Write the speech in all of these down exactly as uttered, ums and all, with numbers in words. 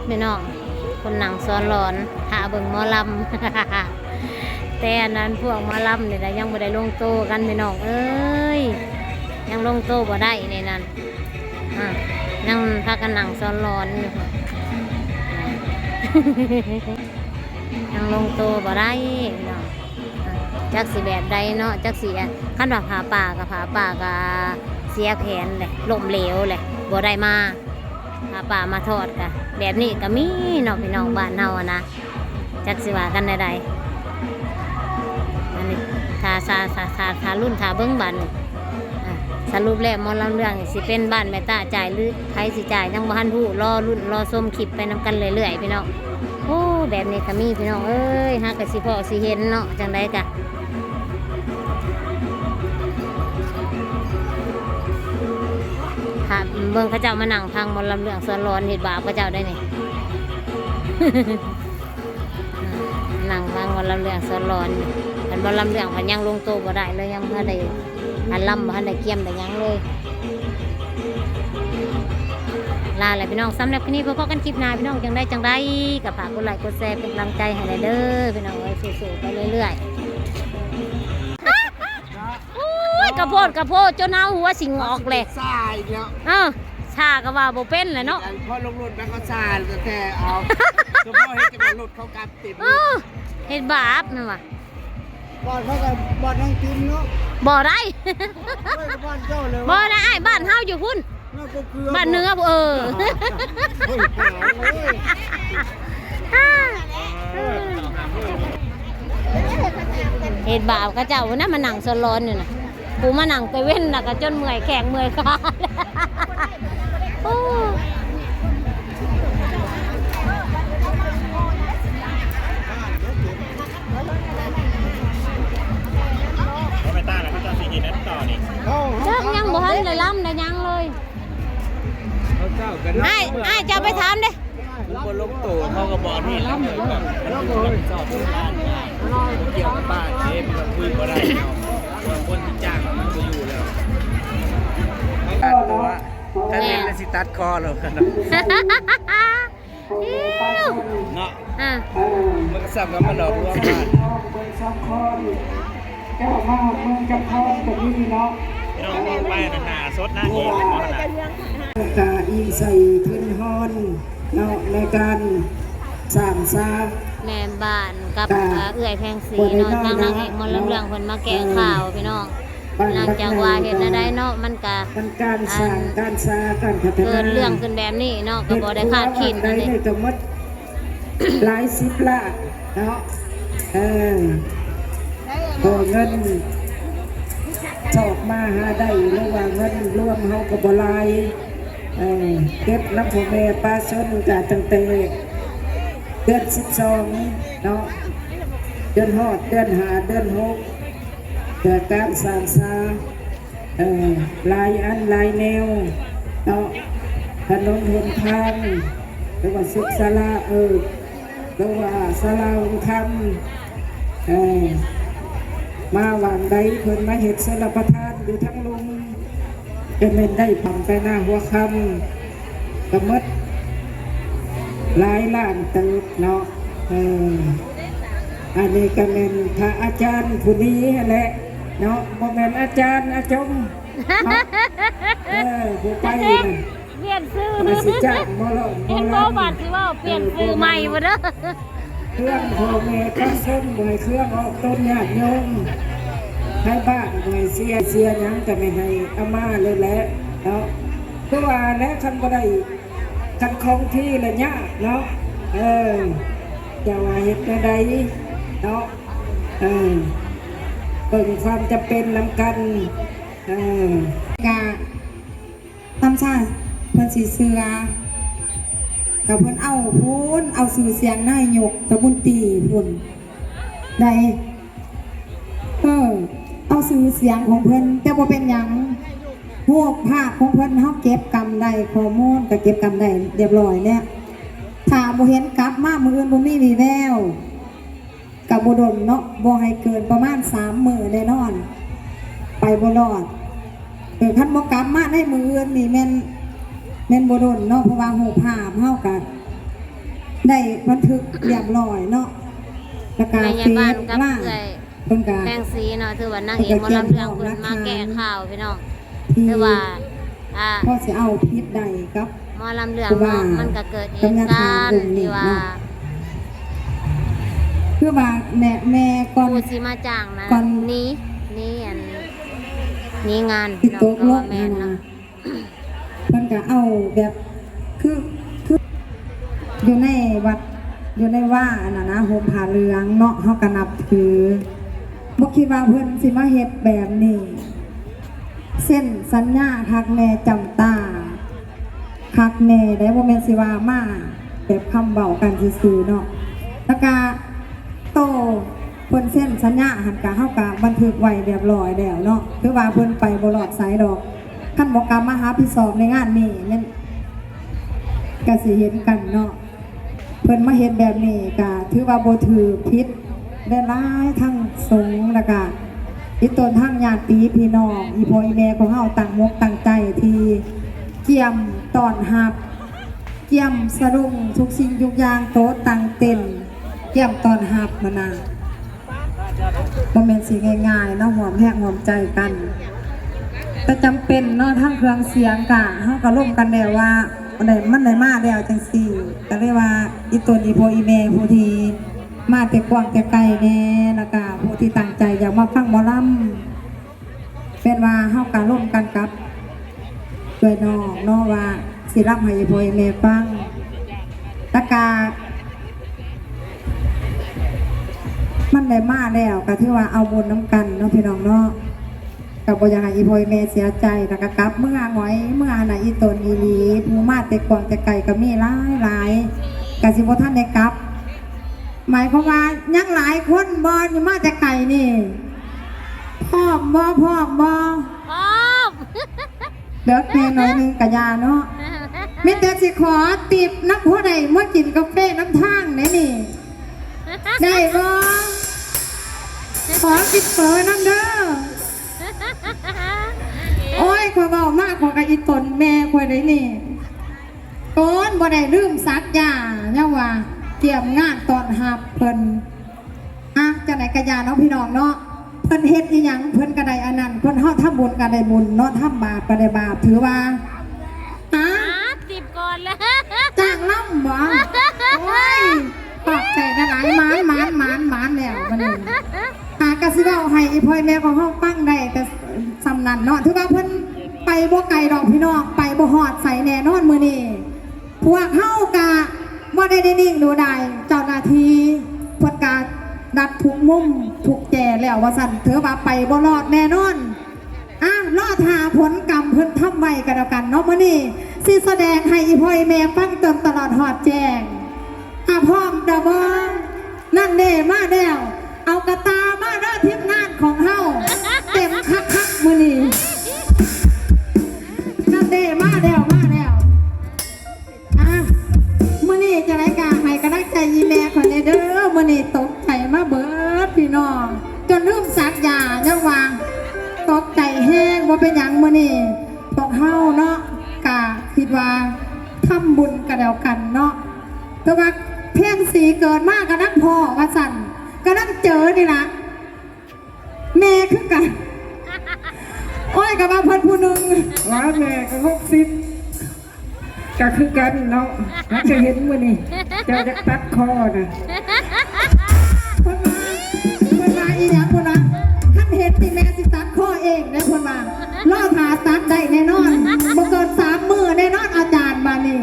พี่น้อง คนนั่งซ้อนหลอน ถ้าเบิ่งหมอลำ แต่อันนั้นพวกหมอลำนี่นะยังบ่ได้ลงโตกันพี่น้องเอ้ย ยังลงโตบ่ได้นี่นั่น อ่ะ ยังพากันนั่งซ้อนหลอนอยู่ ยังลงโตบ่ได้พี่น้อง อ่ะ จักสิแบบใดเนาะ จักสิ อ่ะ คันว่าผ้าป่ากับผ้าป่าก็เสียแผนเลย ล้มเหลวเลย บ่ได้มา ผ้าป่ามาทอดกะ แบบนี้ก็มีเนาะพี่น้องบ้านเฮาอะนะ จักสิว่ากันใดๆ อันนี้ ถ้า ถ้า ถ้า ถ้า ถ้ารุ่น ถ้าเบิ่งบัดนี้ อ่ะ สรุปแล้วหมอลำเรื่องนี่สิเป็นบ้านแม่ต้าจ่ายหรือไผสิจ่าย ยังบ่ทันฮู้ รอลุ้นรอชมคลิปไปนำกันเรื่อยๆ พี่น้อง โอ้ แบบนี้ก็มีพี่น้องเอ้ย หากะสิพ้อสิเห็นเนาะ จังใดกะ ค่ะ เบิ่งเขาเจ้ามานั่งฟังหมอลำเรื่องสวนหลอน เฮ็ดบาปเขาเจ้าได้นี่ นั่งฟังหมอลำเรื่องสวนหลอน คันหมอลำเรื่องพันยังลงโตบ่ได้เลย ยังบ่ทันได้ อันลำบ่ทันได้เกียมได้หยังเลย ลาแหละพี่น้อง สำหรับคลิปนี้พบกันคลิปหน้าพี่น้อง จังใดจังใดก็ฝากกดไลค์กดแชร์เป็นกำลังใจให้หน่อยเด้อพี่น้องเอ้ย สู้ๆ ไปเรื่อยๆ โอ้ย กระโพดกระโพดจนเอาหัวสิงอกเลย ซ่าอีกแล้ว เออ ซ่าก็ว่าบ่เป็นแหละเนาะ อันพ่อลงรถแล้วก็ซ่าแท้เอา สมมติเห็นจังหวะรถเขากลับเต็ม เออ เฮ็ดบาปนั่นว่ะ บ้านเขาก็บ้านนั่งกินเนาะ บ่ได้ เฮ้ย บ้านเจ้าเลย บ่ได้ อ้าย บ้านเฮาอยู่พุ้น น่าก็เกลือ บ้านเหนือพุ้น เออ เฮ้ย หาเว้ย เฮ็ดบาปเขาเจ้านะ มานั่งสลอนอยู่นะ กูมานั่งแต่เว้นนะก็จนเมื่อยแข้งเมื่อยขา โอ้ บ่ไปต้านแล้วเขาเจ้าสิเฮ็ดอันต่อนี่ เจ้ายังบ่ทันได้ลำได้หยังเลย เขาเจ้ากัน อ้าย อ้าย เจ้าไปถามเด้ มันบ่ลงโต เขาก็บอกนี่แล้ว มันก็มันสอบบ้าน เกี่ยวกับบ้านเด้ มันก็คุยบ่ได้เนาะ คนที่จ้างมันก็อยู่แล้ว ตัดตัว ถ้าเล่นแล้วสิตัดคอเลย เนาะ อ่ะ มันก็ซ้ำกับมาหลอกลวงบ้าน เจ้ามาเมืองจำพรก็มีเนาะ พี่น้องไปหน้าสดหน้าเองเนาะ กะอิงใส่ทุนฮอนเนาะ ในการสร้างสร้าง แม่บ้านกับ กะ เอ่อ เอื้อยแพงศรีเนาะ บ่ได้น้อย ทางนางเอกหมอลำเรื่องเพิ่นมาแก้ข่าวพี่น้อง บ้าน หลังจากว่าเฮ็ดแนวใดเนาะ มันกะ มันการสร้าง อัน การสร้าง การพัฒนา เกิดเรื่องขึ้นแบบนี้เนาะ ก็บ่ได้คาดคิด เฮ็ดครัวบ้านใด นั่นเด้ นี่ก็หมดหลายสิบล้านเนาะ เออ พอเงินสอบมาหาได้ หรือว่าเงินรวมเฮาก็บ่หลาย เออ เก็บนำพ่อแม่ประชาชนก็ตั้งแต่เดือนสิบสองเนาะ จนฮอดเดือนห้า เดือนหก เพื่อการสร้างสา เอ่อ หลายอันหลายแนวเนาะ ถนนหนทาง หรือว่าสุขศาลา เออ หรือว่าศาลาองค์ธรรม เออ มาหว่างใดเพิ่นมาเฮ็ดชลประทานอยู่ทั้งลุม ก็แม่นได้พร้อมไปหน้าหัวค่ำ ก็หมดหลายล้านเติบเนาะ เออ อันนี้ก็แม่นพระอาจารย์ผู้นี้หั้นแหละเนาะ บ่แม่นอาจารย์อาจมเนาะ เออ ผู้ไปนั่น เปลี่ยนชื่อ อาสิจ้างหมอลำหมอลำ เห็นบ่ บาดสิว่าเปลี่ยนชื่อใหม่บ่เด้อ เครื่องพ่อแม่ประชาชน บ่ให้เครื่องออกตนญาติโยม ให้บ้านบ่ให้เสีย เสียหยังก็ไม่ให้เอามาเลยแหละเนาะ คือว่าแล้วคันบ่ได้ คันของที่ละยากเนาะ เออ จะว่าเฮ็ดแนวใดเนาะ เออ เบิ่งความจำเป็นนำกัน เออ กะ ตำชาเพิ่นสิเชื่อ ก็เพิ่นเอาพู้น เอาชื่อเสียงนายกรัฐมนตรีพู้น ได้ เออ เอาชื่อเสียงของเพิ่น แต่บ่เป็นหยัง รูปภาพของเพิ่นเฮาเก็บกำได้ ข้อมูลก็เก็บกำได้เรียบร้อยแล้ว ถ้าบ่เห็นกลับมามื้ออื่นบ่มีวี่แวว ก็บ่ดนเนาะ บ่ให้เกินประมาณสามมื้อแน่นอน ไปบ่รอด เออ คันบ่กลับมาในมื้ออื่นนี่แม่น แม่นบ่ดนเนาะ เพราะว่ารูปภาพเฮาก็ ได้บันทึกเรียบร้อยเนาะ แล้วก็ แม่ใหญ่บ้านกับ เฟซล่าง เอื้อย เพิ่นก็ แพงศรีเนาะ ถือว่านางเอกหมอลำเรื่องเพิ่นมาแก้ข่าวพี่น้อง ที่ ถือว่า อ่า พอสิเอาผิดได้กับ หมอลำเรื่อง คือว่า เนาะ มันก็เกิดเหตุการณ์ กับญาติทางกลุ่มนี้ ที่ว่า เนาะ คือว่าแม่ แม่ก่อน ผู้สิมาจ้างนะ ก่อน หนี หนีอัน หนีงาน ที่ เนาะ ตกลง ก็ว่าแม่นเนาะ นะ เพิ่นก็เอาแบบ คือ คือ อยู่ในวัด อยู่ในว่าอันนั้นนะ ห่มผ้าเหลืองเนาะ เฮาก็นับถือ บ่คิดว่าเพิ่นสิมาเฮ็ดแบบนี้ เซ็นสัญญาคักแน่ จำตา คักแน่ได้ บ่แม่นสิว่ามาแบบคำเว้ากันซื่อๆเนาะ แล้วก็โตเพิ่นเซ็นสัญญาหั่นกะ เฮากะบันทึกไว้เรียบร้อยแล้วเนาะ ถือว่าเพิ่นไปบ่รอดไสดอก คันบ่กลับมารับผิดชอบในงานนี้แม่นกะสิเห็นกันเนาะ เพิ่นมาเฮ็ดแบบนี้กะถือว่าบ่ถือ ผิดหลายๆ ทั้งสงฆ์ แล้วกะอีตนทั้งญาติพี่น้อง อีพ่ออีแม่ของเฮาตั้งอกตั้งใจที่เกียมต้อนรับ เกียมสะดุ้งทุกสิ่งทุกอย่าง โต๊ะตั้งเต็นท์ เกียมต้อนรับหั้นนะ บ่แม่นสิง่ายๆเนาะ หอมแฮงหอมใจกัน แต่จำเป็นเนาะ ทางเครื่องเสียงกะ เฮาก็ล้มกันแล้วว่า ได้ มันได้มาแล้วจังซี่ ก็เลยว่าอีตนอีพ่ออีแม่ผู้ที่มาแต่กว้างแต่ไกลแน่ แล้วก็ผู้ที่ตั้งใจอยากมาฟังหมอลำ เป็นว่าเฮาก็ล้มกันกับเอื้อยน้องเนาะ ว่าสิลำให้อีพ่ออีแม่ฟัง แต่กะ มันได้มาแล้วก็ถือว่าเอาบุญนำกันเนาะพี่น้องเนาะ ก็บ่อยากให้อีพ่ออีแม่เสียใจ แล้วก็กลับเมือหงอยเมือนะ อีตนอีหลี ผู้มาแต่กว้างแต่ไกลก็มีหลายหลาย ก็สิบ่ทันได้กลับ หมายความว่ายังหลายคนบ่ นี่มาแต่ไกลนี่ พร้อมบ่ พร้อมบ่ พร้อม เดี๋ยวแม่หน่อยหนึ่งกะยาเนาะ มีแต่สิขอติปนำผู้ใดมากินกาแฟนำทางแหน่นี่ ได้บ่ ขอกินเฝอนำเด้อ โอ้ย ข้อยเว้ามา ข้อยก็อีตนแม่ข้อยได้นี่ โกนบ่ได้ลืมสักยา ยังว่าเตรียมงานต้อนรับเพิ่น อ่ะ จั่งใดกะยาเนาะพี่น้องเนาะ เพิ่นเฮ็ดอีหยังเพิ่นก็ได้อันนั้น เพิ่น เฮาทำบุญก็ได้บุญเนาะ ทำบาปก็ได้บาป ถือว่า ฮะ หาติปก่อนแล้ว จ้างลำบ่ โอ้ย ขอบใจหลายๆ หมาน หมาน หมาน หมานแล้วบัดนี้ อ่ะ ก็สิเว้าให้อีพ่อแม่ของเฮาฟังได้แต่ส่ำนั้นเนาะ ถือว่าเพิ่นไปบ่ไกลดอกพี่น้อง ไปบ่ฮอดไสแน่นอนมื้อนี้ พวกเฮากะบ่ได้ได้นิ่งดูดาย เจ้าหน้าที่เพิ่นกะดัดทุกมุมทุกแจแล้วว่าซั่น ถือว่าไปบ่รอดแน่นอน อ่ะ รอท่าผลกรรมเพิ่นทำไว้ก็แล้วกันเนาะ มื้อนี้สิแสดงให้อีพ่ออีแม่ฟังจนตลอดฮอดแจ้ง อ่ะ พร้อมเด้อบ่ นั่นเด้ มาแล้ว เอากะตามาเด้อทีมงานของเฮา เต็มคักๆมื้อนี้ นั่นเด้ มาแล้ว มาแล้ว อ่ะ มื้อนี้จั่งใดกะให้กำลังใจอีแม่ข้อยแหน่เด้อ มื้อนี้ตกใจมาเบิดพี่น้อง จนลืมสักยา ยังว่าตกใจแฮง บ่เป็นหยัง มื้อนี้พวกเฮาเนาะ กะคิดว่าทำบุญก็แล้วกันเนาะ แต่ว่าเพียงสีเกิดมาก็นักพ่อว่าซั่น ก็นั่นเจอนี่ล่ะ แม่คือกัน โอ้ย ก็ว่าเพิ่นผู้หนึ่ง ว่าแม่ก็หกสิบ ก็คือกันเนาะ หากจะเห็นมื้อนี้ เจ้าจะตัดคอนะ เพิ่นว่า เพิ่นว่าอีหยังเพิ่นว่า คันเห็นนี่แม่สิตัดคอเองเด้อเพิ่นว่า รอท่าตัดได้แน่นอน บ่เกินสามมื้อแน่นอนอาจารย์ บาดนี้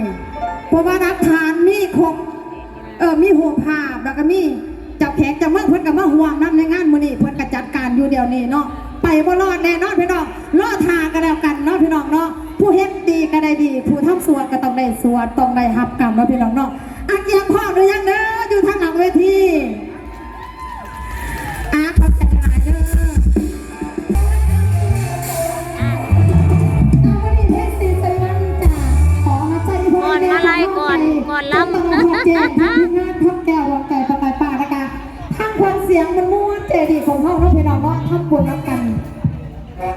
เพราะว่าหลักฐานมีครบ เออ มีรูปภาพ แล้วก็มีเจ้าแขกเจ้าเมืองเพิ่นก็มาร่วมนำในงานมื้อนี้ เพิ่นก็จัดการอยู่เดี๋ยวนี้เนาะ ไปบ่รอดแน่นอนพี่น้อง รอท่าก็แล้วกันเนาะพี่น้องเนาะ ผู้เฮ็ดดีก็ได้ดี ผู้ทำชั่วก็ต้องได้ชั่ว ต้องได้รับกรรมเนาะพี่น้องเนาะ อ่ะ เกียมพร้อมหรือยังเด้อ อยู่ทางหลังเวที อ่ะ ขอบใจหลายเด้อ อ่ะ วันนี้เพชรศรีสวรรค์จ้ะ ขอมาใจพ่อแม่ ก่อนมาลัย ก่อน ก่อนลำ ตลอดฮอดแจ้ง ทั้งทีมงานทัพแก้วดวงใจประกายฟ้านะคะ ทางเครื่องเสียงมันม่วนเจดีย์ของเฮาเนาะพี่น้องเนาะ ทำบุญนำกัน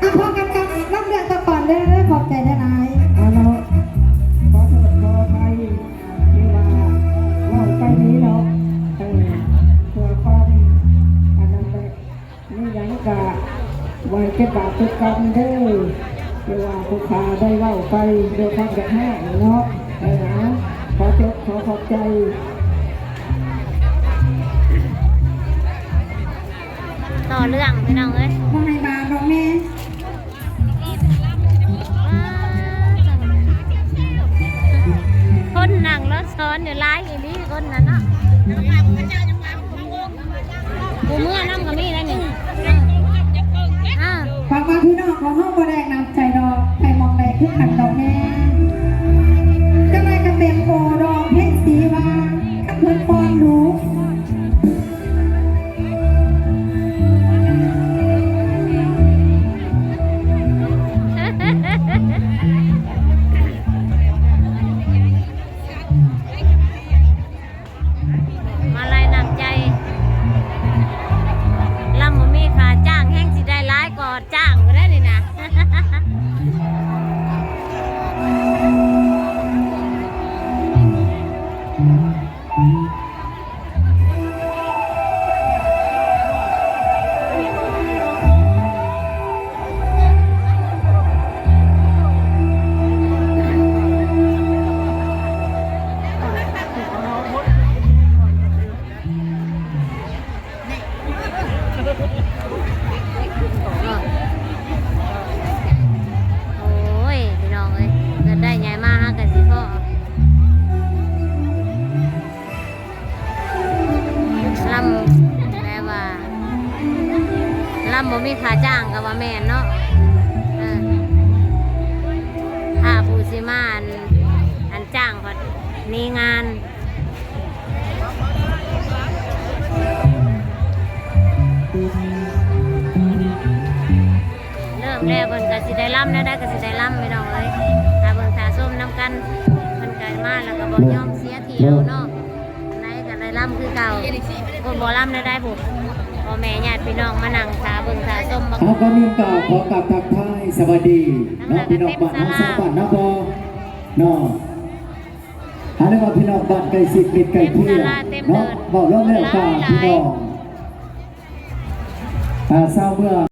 อ่ะ พอกันกับลำเรื่องตะก่อนเด้อ ขอบใจหลายๆ เอาเนาะ ขอโทษขออภัยที่ว่าเว้า ทุกคำเด้อ เวลาผู้ขาได้เว้าไปด้วยความอยากแห้งเนาะ เออนะ ขอจบขอขอบใจ ต่อเรื่องพี่น้องเอ้ย บ่ให้บาปดอกแม่ คนนั่งรถซ้อนอยู่หลายอีหลีคนนั้นเนาะ กูเมื่อนั่งก็มีแล้วนี่อ่า หวังว่าพี่น้องของเฮาบ่ได้น้ำใจดอก ไปมองได้คือกันดอกแม่ จังได๋ก็เต็มโอดอกเพ่งสีว่าคันเพิ่นป้อนหนู มาลัยน้ำใจ ลำบ่มีค่าจ้างแฮงสิได้หลายกว่าจ้างบ่ได้นี่นะ โอ้ยพี่น้องเอ้ย เกิดได้ใหญ่มากฮะกันสิพ่อลำแปลว่าลำบ่มีค่าจ้างก็ว่าแม่นเนาะ เออ ถ้าผู้สิมาอัน อันจ้างพัดหนีงาน เริ่มแล้วเพิ่นก็สิได้ลำแนวใดก็สิได้ลำพี่น้องเอ้ย ถ้าเบิ่งถ้าชมนำกัน เพิ่นก็มาแล้วก็บ่ยอมเสียเที่ยวเนาะ ไหนก็ได้ลำคือเก่า คนบ่ลำแนวใดผู้ พ่อแม่ญาติพี่น้องมานั่งถ้าเบิ่งถ้าชมมา เอาก่อนอื่นกล่าวขอกราบทักทายสวัสดีเนาะพี่น้องบ้านเฮาสองบ้านนะพ่อเนาะ อันนี้ว่าพี่น้องบ้านใกล้ชิดมิตรใกล้เคียงเนาะ เว้าแล้วแล้วกล่าวพี่น้อง อ่า ชาวเมือง